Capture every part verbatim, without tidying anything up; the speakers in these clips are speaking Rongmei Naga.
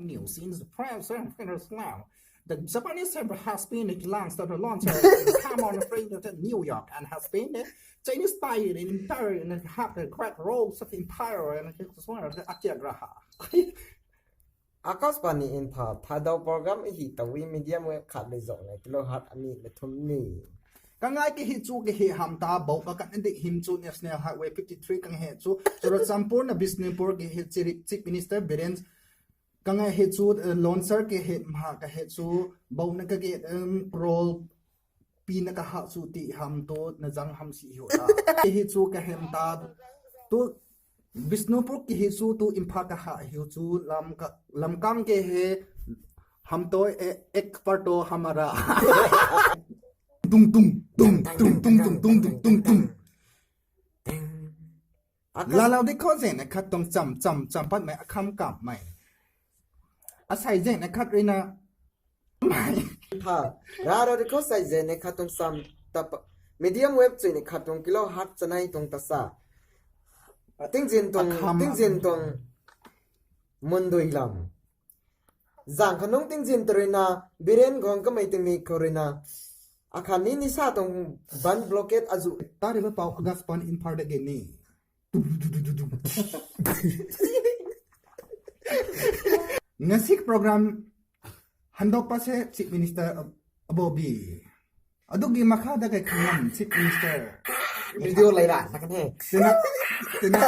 New scenes, the prime center now. The Japanese center has been launched at the launch of the Hamon Spring to New York and has been the Chinese spy in entire and have the great roles of empire and the Akyagraha. Akashvani Imphal, Thadou program hi tawi medium wave khat le zong le kilohertz ani le thum ni. Kangai ki hi chu ki hi ham ta bou ka kan dik him chu National Highway fifty three kang he chu Churachandpur na Bishnupur ki hi chiri Chief Minister Biren kangai hi chu eh, launcher ki hi mha ka hi chu bou na ka ge um, role pi na ka ha chu ti ham tu na jang ham si hiu ta. Ki hi chu ka hem ta tu Bishnupur ki hi chu tu Imphal ka ha hiu chu lam ka lam kang ke he ham to e ek par to hamara. Tung tung tung tung tung tung tung tung tung. Akas- Lalau di khou zeng na khat tuang cham cham cham pat mai akham kam mai. Asai zeng na khat rui na mai. Ha, rara di khou sai zeng na khat tuang cham tap medium wave chui na khat tuang kilohertz chanei tuang ta sa. Tingzin tuang Akham. Tingzin tuang mundui lam. Zang khanung tingzin ta rui na Biren guang kamei tingmik khou rui na. Akhan ni ni sa tuang ban blockade azu. Tari ba pau August pan Imphal da geni. Ngasik program handok pa se Chief Minister Abobi. Adugi makha da kai khangam Chief Minister. Video lai ra, na kan he. Tina, tina,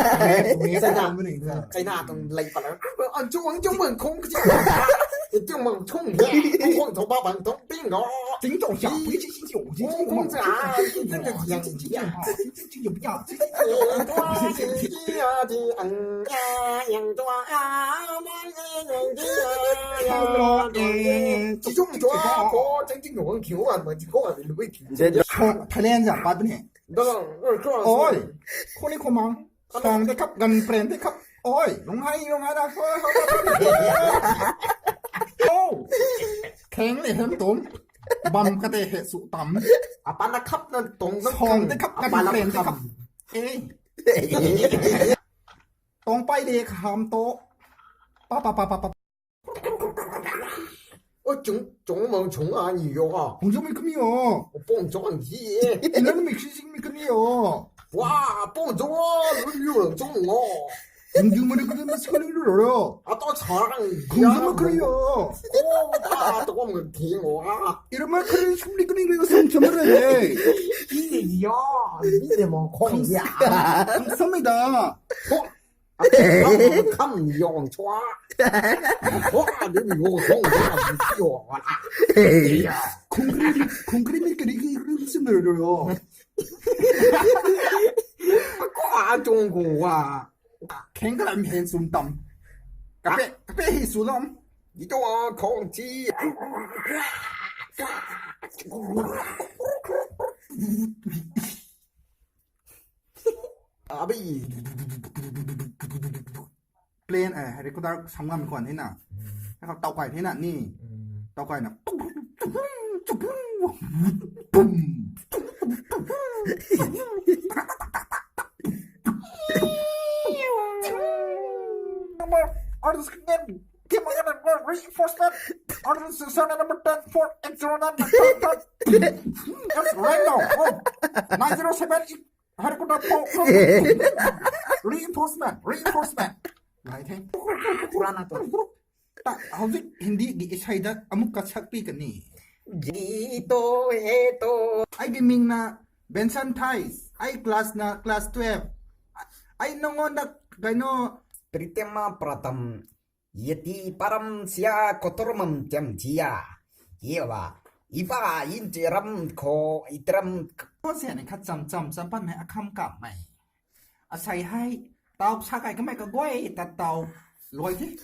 China. China tuang lai pa la. Ang chu, ang chu mang khong ka chi. Ang chu mang chung ya. Khong khong thou ba bang thou ping go. Ting tong siam, pui chi chi chi, chi chi Khong khong cha. Chi chi chi, chi chi chi, chi chi chi, chi chi chi. Thailand zam pat bine. Oi, khou ni khou mang. Song de khap, gan pren de khap. Oi, lung hai, lung hai na. Oh, kheng le hem tom. Bam kate he su tam. Apan na khap na tong na Song de khap, gan pren de khap. Eh. Tong pai de kham to. Pa pa pa pa pa. Oi, chung chung mang chung a ni yo a. Hung jumei kami o. Pong chung ang hi e. Ina mi kisi mi kami o. Wa, pong chung a, lu lu chung o. Hung jumei kami mas kami lu ro. A to chang. Hung jumei kami o. Ko ta to kom thing o a. Ira ma kari sum ni kani ni sum chama re. Ki ya, ni de mo khong ya. Hung sumei da. Kham yong chua. Khua de mi wo khong de mi yo la. Khungkri, khungkri mi kri ki rim sim ro ro. Khua chung khua. Kheng ka lam hen sum tam. Kape, kape hi su lam. Di to khong chi. Abi. Plane, eh, helicopter sam ngam khwan hina. Kau tau kai hina ni. Tau kai na. Pum. Number, orders again. Came again and reinforcement. Orders number ten for extra number. Yes, right now. Oh, nine zero seven. Helicopter po, po, po. Reinforcement, reinforcement. Ngai the. Purana to. Ta, hauzik Hindi gi isai da amuk kasak pi kani. Ji to, he to. Ai bi ming na Benson Thais. Ai class na class twelve. Ai nongon da kaino. Pritema pratam. Yati param sia kotor mam tiam tia. Yewa. Ipa in ti ram kho, itram. Ko se ne khat cham cham cham pan me akham kam mai. Asai hai. Tau sa kai kamai ka goi tat tau. Loi the.